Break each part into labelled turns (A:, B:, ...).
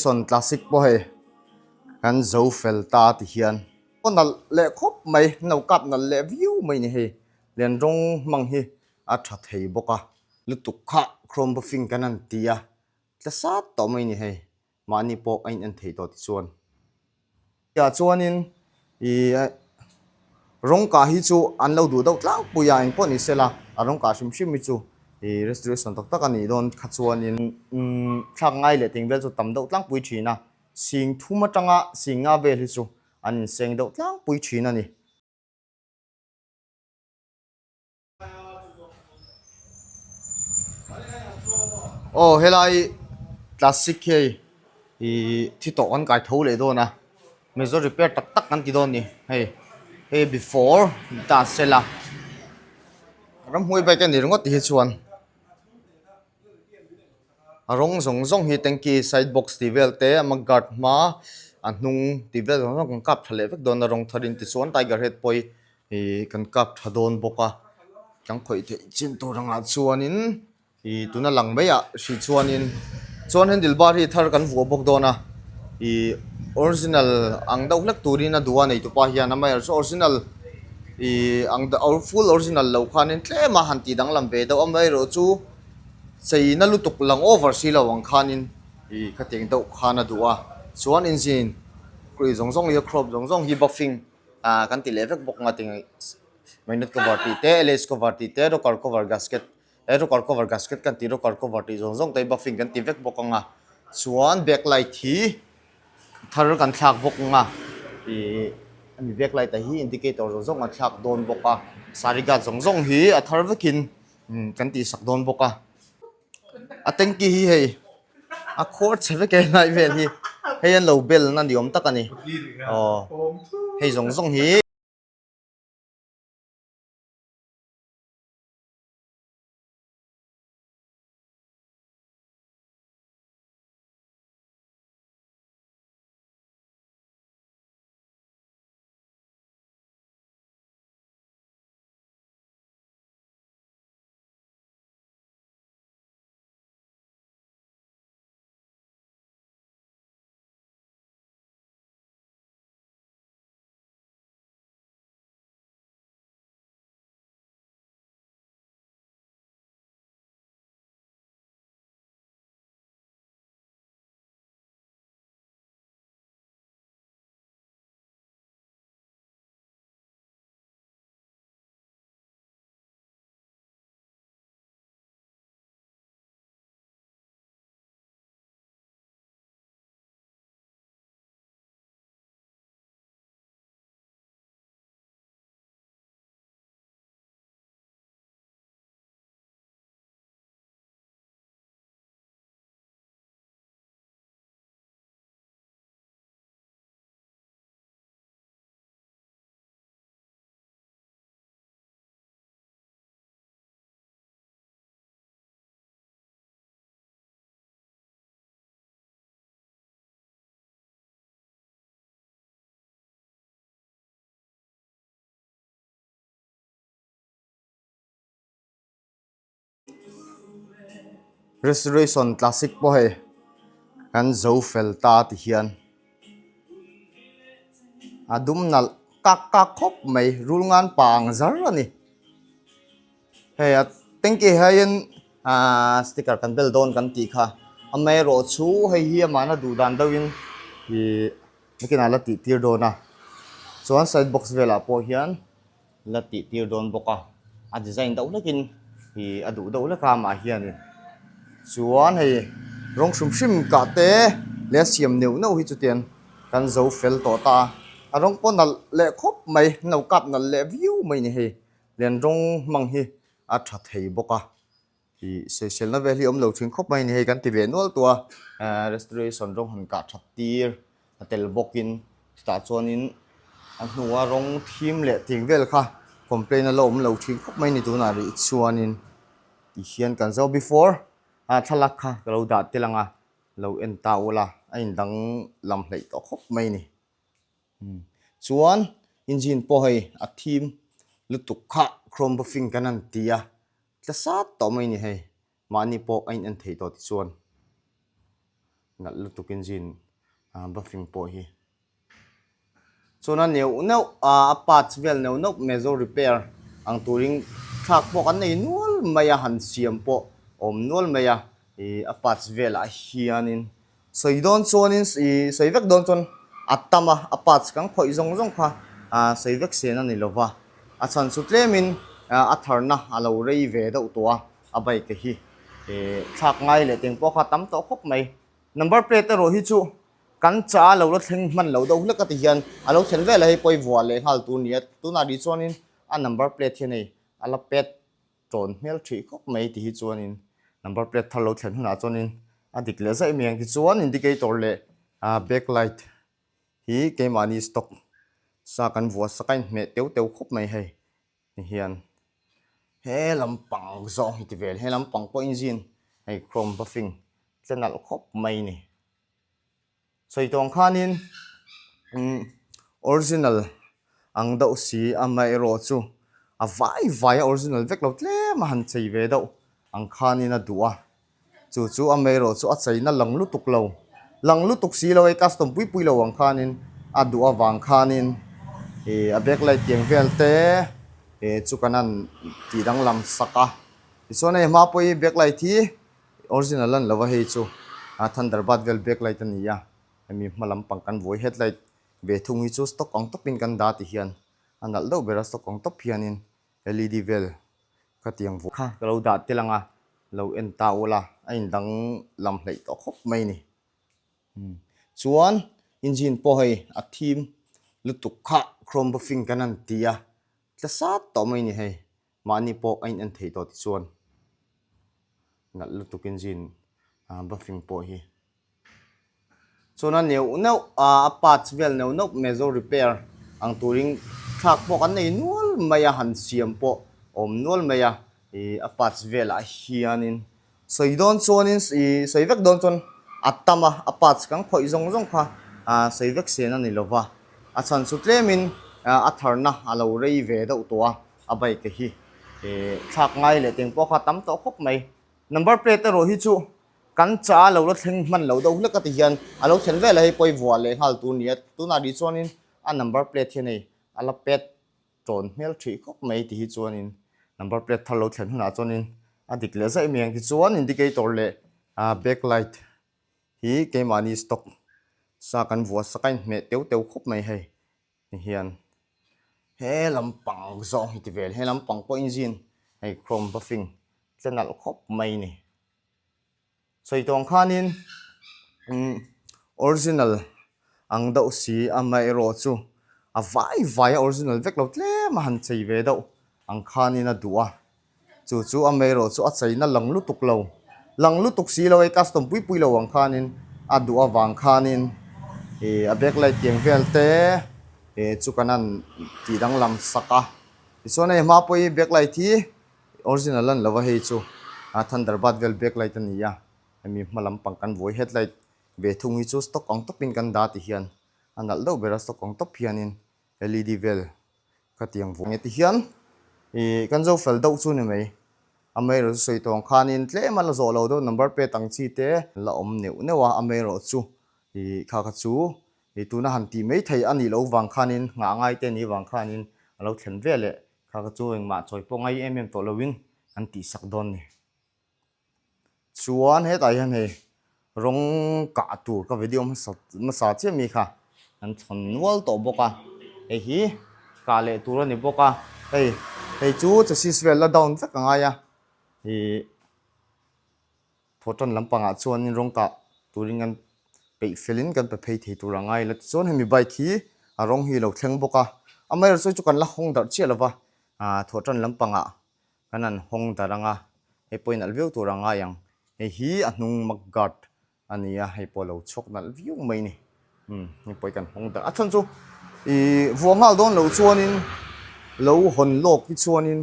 A: Sawn classic pawh hei kan zo fel ta ti hian aw nalh leh khawp mai an lo kap nalh leh viau mai ni hei len rawng hmang hi a tha thei bawk a lutuk kha chrome buffing kan han ti a tla sat tawh mai ni hei mahni pawh a in en thei tawh tichuan. Ah chuanin ih rawng kah hi chu an lo duh deuh tlangpui a engpawh ni sela a rawng kah hrim hrim hi chu ih restoration tak tak a nih dawn kha chuanin umm thlak ngai leh ting vel chu tam deuh tlangpui thin a sing thum atanga sing nga vel hi chu an inseng deuh tlangpui thin a ni. Aw helai classic hei ihh thi tawh kan kai tho leh dawn a major repair tak tak kan ti dawn a ni hei hei before ni ta sela ramhnuai bike a ni ringawt ti hi chuan a rawng zawng zawng hi tanky side box tih vel te a mug guard hma a hnung tih vel zawng zawng kan kap tha leh vek dawn a rawng thar in tichuan tiger head pawh hi Ih kan kap tha dawn bawk a kan khawih theih chin tur angah chuanin ih tuna lang maiah hrih chuanin chuan handle bar hi thar kan vuah bawk dawn a ih original ang deuh hlek turin a duh a neitupa hian amaherawhchu chu original ih ang full original lo khanin tlem a han tih danglam ve deuh amaherawhchu chei na lutuk lang over si lo ang khanin ih khatiang deuh khan a duh a chuan engine kawih zawng zawng hi a crop zawng zawng hi buffing. ah kan ti leh vek bawk ang a ti magnet cover tih te lh cover tih te rocker cover gasket he rocker cover gasket kan tih rocker cover tih zawng zawng te hi buffing kan ti vek bawk ang a chuan back light hi thar kan thlak bawk ang a ih hemi back light ah hi indicator zawng zawng kan thlak dawn bawk a saree guard zawng zawng hi a thar vekin kan tih sak dawn bawk a. A tanky hi hei a khuar chhe vek e helai vel hi hei an lo bel na ni awm tak a ni aw hei zawng zawng hi. Restoration classic pawh hei kan zo fel ta ti hian a dum nalh kak kak khawp mai rul ngan pa ang zar a ni. Hei a tanky hian ahh sticker kan bel dawn kan tih kha amaherawh chu hei hi amahna duh dan deuhin ih nakinah la tih tir dawn a chuan side box velah pawh hian la tih tir dawn bawk a a design deuh hlekin ih a duh deuh hlek a amah hianin chuan hei rawng hrim hrim kah te leh a siam neuh neuh hi chutiang kan zo fel tawh ta a a rawng pawh nalh leh khawp mai an lo kap nalh leh viau mai ni hei. Len rawng hmang hi a tha thei bawk a, ih sawiselna vel hi awm lo thin khawp mai a ni hei kan ti ve nual tawh a, eh restoration rawng han kah that tir a tel bawkin chutah chuanin a hnua rawng thim leh ting vel kha complain a la awm lo thin khawp mai a ni tunah rih chuanin ti hian kan zo before a thlalak kha ka lo dah tel ang a lo en ta ula a indang lam hleih tawh khawp mai a ni. Chuan engine pawh hei a thim lutuk kha chrome buffing kan han ti a tla sat tawh mai a ni hei mahni pawh a in en thei tawh tichuan. Nalh lutuk engine ah buffing pawh hi. Chuan a neuh neuh a a parts vel neuh neuh major repair ang turin thlak pawh kan nei nual mai a han siam pawh awm nual mai a ih a parts velah hianin sawi dawn chuanin ih sawi vek dawn chuan a tam a a parts kan khawih zawng zawng kha ah sawi vek sen a ni lo va a chhan chu tlemin ah a tharna a lo rei ve deuh tawh a a bike hi ih thlak ngai leh teng pawh kha a tam tawh khawp mai number plate erawh hi chu Kan cha a lo la thleng hman lo deuh hlek a ti hian a lo thlen vel a hei pawi vuah leh nghal tur nia tunah rih chuanin a number plate hian hei a la pet tawn hmel thih khawp mai ti hi chuanin number plate thar lo thlen hunah chuanin a dik leh zaih mai ang tichuan indicator leh ah back light hi keimahni stock sa kan vuah sak a inhmeh teu teu khawp mai hei ti hian he lampang zawng hi ti vel he lampang pawh engine hei chrome buffing tle nalh khawp mai a ni. Sawi tawng khanin umm original ang deuh si amaherawh chu a vai vai a original vek lo tlem a han chei ve deuh ang khanin a duh a chu chu amaherawh chu a cheina lang lutuk lo lang lutuk si lo hei custom pui pui lo ang khanin a duh avang khanin ih a back light tiang vel te ih chu kan han tih danglam sak a tichuan hei hma pawh hi back light hi. Original a ni lo a hei chu a thunderbird vel back light a ni a hemi hma lampang kan vuai headlight ve thung hi chu stock ang tawpin kan dah ti hian a nalh deuh ber a stock ang tawp hianin led vel khatiang vuah kha ka lo dah tel ang a lo en ta ula a indang lam hleih tawh khawp mai a ni chuan engine pawh hei a thim lutuk kha chrome buffing kan han ti a tla sat tawh mai a ni hei. Mahni pawh a in en thei tawh tichuan nalh lutuk engine ah buffing pawh hi chuan a neuh neuh a a parts vel neuh neuh major repair ang turin thlak pawh kan nei nual mai a han siam pawh awm nual mai a ih a parts velah hianin Sawi dawn chuanin ih sawi vek dawn chuan a tam a, a parts kan khawih zawng zawng kha ah sawi vek sen a ni lo va, a chhan chu tlemin ah a tharna a lo rei ve deuh tawh a, a bike hi ih thlak ngai leh teng pawh kha a tam tawh khawp mai. Number plate erawh hi chu kan cha a lo la thleng hman lo deuh hlek a ti hian a lo thlen vel a hei pawi vuah leh nghal tur nia, tunah rih chuanin a number plate hian hei a la pet tawn hmel thih khawp mai ti hi chuanin number plate thar lo thlen hunah chuanin a dik leh zaih mai ang tichuan indicator leh ah back light hi keimahni stock sa kan vuah sak a inhmeh teu teu khawp mai hei ti hian he lampang zawng hi ti vel he lampang pawh engine hei chrome buffing tle nalh khawp mai a ni. Sawi tawng khanin umm original ang deuh si amaherawh chu a vai vai a original vek lo tlem a han chei ve deuh ang khanin a duh a chu chu amaherawh chu a cheina lang lutuk lo lang lutuk si lo hei custom pui pui lo ang khanin a duh avang khanin ih a back light tiang vel te ih chu kan han tih danglam sak a tichuan hei hma pawh hi back light hi. Original a ni lo a hei chu a thunderbird vel back light a ni a hemi hma lampang kan vuai headlight ve thung hi chu stock ang tawpin kan dah ti hian a nalh deuh ber a stock ang tawp hianin led vel khatiang vuah nge ti hian ih kan zo fel deuh chu ni mai amaherawhchu sawi tawh ang khanin tlem a la zawh lo deuh number plate ang chi te la awm neuh neuh a amaherawhchu ih kha kha chu ih tuna han tih mai theih a nih loh vang khanin nghah ngai te nih vang khanin a lo thlen veleh Kha ka chu engmah chawi pawh ngai em em tawh loin an tihsak dawn ni. Chuan hetah hian hei rawng kah tur ka video hmasa hmasa chiah mi kha an thawn nual tawh bawk a, hei hi kah leh tur a ni bawk a, hei hei chu chassis vel la down vek a ngai a ih. Thawhtan lampangah chuanin rawng kah turin kan peih felin kan pe phei thei tur a ngai la tichuan hemi bike hi a rawng hi a lo thleng bawk a amaherawhchu chu kan la hawng darh chiah lova ah thawhtan lampangah kan han hawng darh ang a hei pawh inalh viau tur a ngai ang hei hi a hnung mug guard a ni a hei pawh a lo chhuak nalh viau mai a ni umm hei pawh hi kan hawng darh a chhan chu ih vuah nghal dawn loh chuanin lo hawn lawk hi chuanin.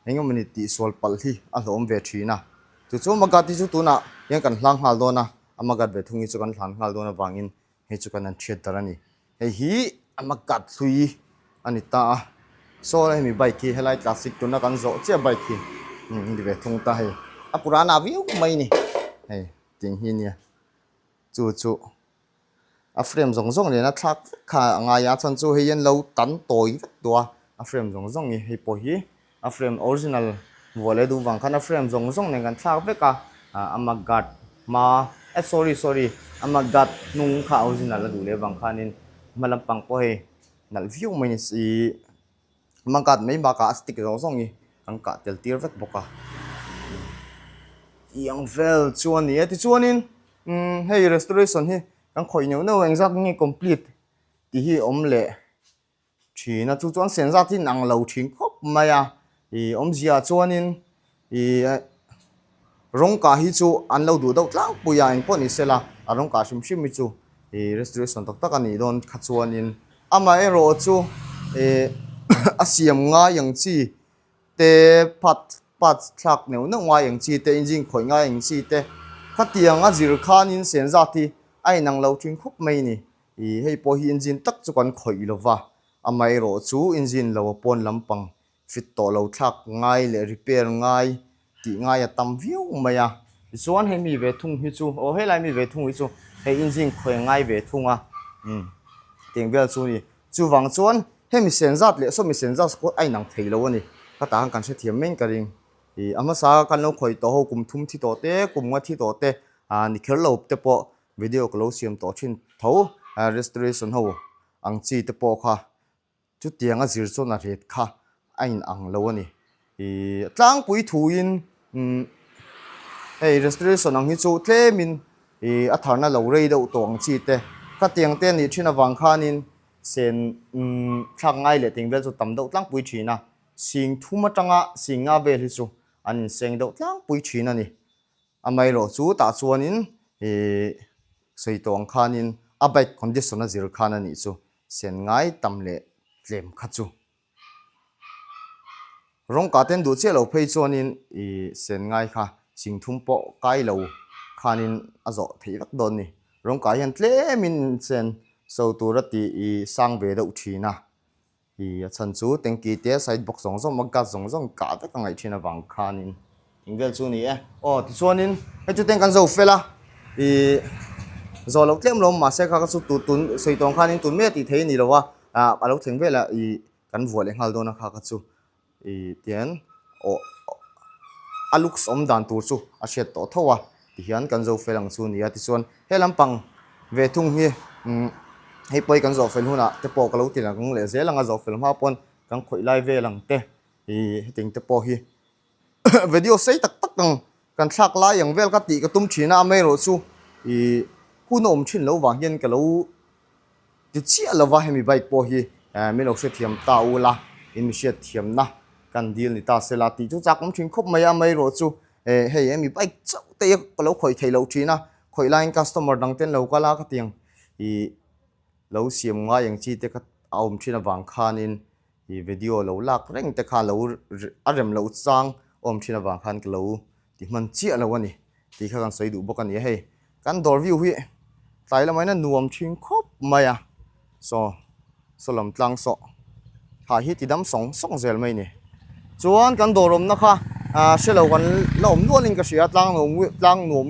A: Eng emawni tihsual palh hi a hlawm ve thin a, chu chu Magat hi chu tunah hian kan hlang nghal dawn a, a Magat ve thung hi chu kan hlan nghal dawn avangin hei chu kan han thiat dar a ni. Hei hi a Magat hlui a ni ta a, saw hemi bike hi helai classic tuna kan zawh chiah bike hi a ni ve thung ta hei, a purana viau mai a ni hei tiang hi nia. Chu chu a frame zawng zawng nena thlak vek kha a ngai a, chuan chu hei an lo tan tawi vek tawh a, a frame zawng zawng hi hei pawh hi a frame original vuah leh duh vang khan a frame zawng zawng nen kan thlak vek a, ah ama guard hma eh sorry sorry ama guard hnung kha original a duh leh vang khanin hma lampang pawh hei nalh viau mai ni si. Mangkat mai bakah a stick zawng zawng hi kan kah tel tir vek bawk a. Tiang vel chu a ni a, tichuanin umm hei restoration hi kan khawih neuh neuh engzat nge complete tih hi a awm leh thin a, chu chuan sen zat hi inang lo thin khawp mai a, ih awmzia chuanin ih rawng kah hi chu an lo duh deuh tlangpui a engpawh ni sela a rawng kah hrim hrim hi chu ih restoration tak tak a nih dawn kha chuanin amaherawh chu ih a siam ngai ang chi te part parts thlak neuh neuh ngai ang chi te engine khawih ngai ang chi te khatiang a zir khanin sen zat hi a inang lo thin khawp mai a ni ih hei pawh hi engine tak chu kan khawih lo va amaherawh chu engine lo a pawn lampang Fit tawh lo thlak ngai leh repair ngai tih ngai a tam viau mai a. Tichuan hei mi ve thung hi chu aw helai mi ve thung hi chu hei engine khawi ngai ve thung a umm tiang vel chu a ni. Chuvang chuan hemi sen zat leh sawmi sen zat pawh a inang thei lo a ni. Ka tah khan kan hrethiam mai in ka ring. Ih a hmasa kan lo khawi tawh ho kum thum thi tawh te kum nga thi tawh te ah ni kher lo te pawh video ka lo siam tawh thin tho restoration ho ang chi te pawh kha Chutiang a zir chuan a ret kha a in ang lo a ni. Ih tlangpui thuin umm hei restoration ang hi chu tlemin ih a tharna lo rei deuh tawh ang chi te khatiang te a nih thin avang khanin sen umm thlak ngai leh ting vel chu tam deuh tlangpui thin a, sing thum atanga sing nga vel hi chu an inseng deuh tlangpui thin a ni. Amaherawh chu tah chuanin ih sawi tawh ang khanin a bike condition a zir khan a nih chu sen ngai tam leh tlem kha chu. Rawng kah ten duh chiah lo phei chuanin ih sen ngai kha sing thum pawh kai lo khanin a zawh theih vek dawn ni. Rawng kah hian tlemin sen so tur a tih ih sang ve deuh thin a. Ih a chhan chu tanky te side box zawng zawng a gas zawng zawng kah vek a ngaih thin avang khanin eng vel chu a ni e. Aw tichuanin hei chu teng kan zo fel a ih zawh loh tlem lo mahse kha ka chu tu tun sawi tawng khanin tun mai a tih theih a ni lo a ah a lo thleng vel a ih kan vuah leh nghal dawn a kha kha chu. Ih tian aw a looks awm dan tur chu a hriat tawh tho a tihian kan zo fel ang chu a ni a tichuan he lampang ve thung hi umm hei pawh hi kan zawh fel hunah te pawh ka lo ti lang leh zel ang a zawh fel hma pawn kan khawih lai vel ang te ih hetiang te pawh hi video sei tak tak ang kan thlak lai ang vel ka tih ka tum thin a amaherawh chu ih hun a awm thin loh vang hian ka lo Ti chiah lova hemi bike pawh hi min lo hrethiam ta u la, in mi hriatthiamna kan dil ni ta sela tih chu chak awm thin khawp mai a, amaherawh chu hei hemi bike chauh te hi ka lo khawih theih loh thin a, khawih laiin customer dang ten lo kal a ka tiang ih lo siam ngai ang chi te kha a awm thin avang khanin ih video lo lak reng te kha lo a rem loh chang awm thin avang khan ka lo ti hman chiah lo a ni. Tih kha kan sawi duh bawk a ni a hei kan dawr view hi tlai lamah hian a nuam thin khawp mai a saw saw lam tlang saw ha hi ti dam sawng sawng zel mai a ni chuan kan dawr awmna kha ah hre lo kan la awm nualin ka hria tlang nuam tlang nuam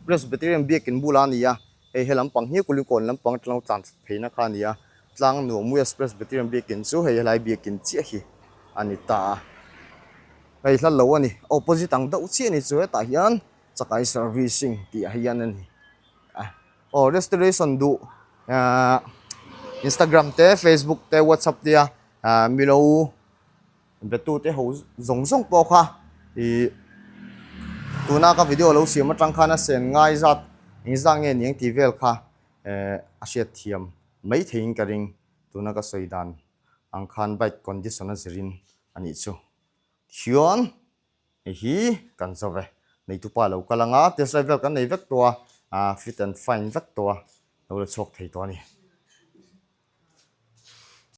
A: Presbyterian biakin bulah a ni a hei he lampang hi kulikawn lampang atang lo tlan pheina kha a ni a tlang nuam Presbyterian biakin chu hei helai biakin chiah hi a ni ta a. Hei hla lo a ni opposite ang deuh chiah a ni chu hetah hian chakai servicing tih ah hian a ni a aw restoration duh ahh instagram te facebook te whatsapp te a ahh milo be tu te ho zawng zawng pawh kha ih tuna ka video lo siam atang khan a sen ngai zat engzah nge ni ang tih vel kha eh a hriat thiam mai theiin ka ring tuna ka sawi dan ang khan bike condition a zirin a nih chu. Hian hei hi kan zo ve. Neitupa lo kal anga test drive vel kan nei vek tawh a, ah fit and fine vek tawh a, lo la chhuak thei tawh a ni.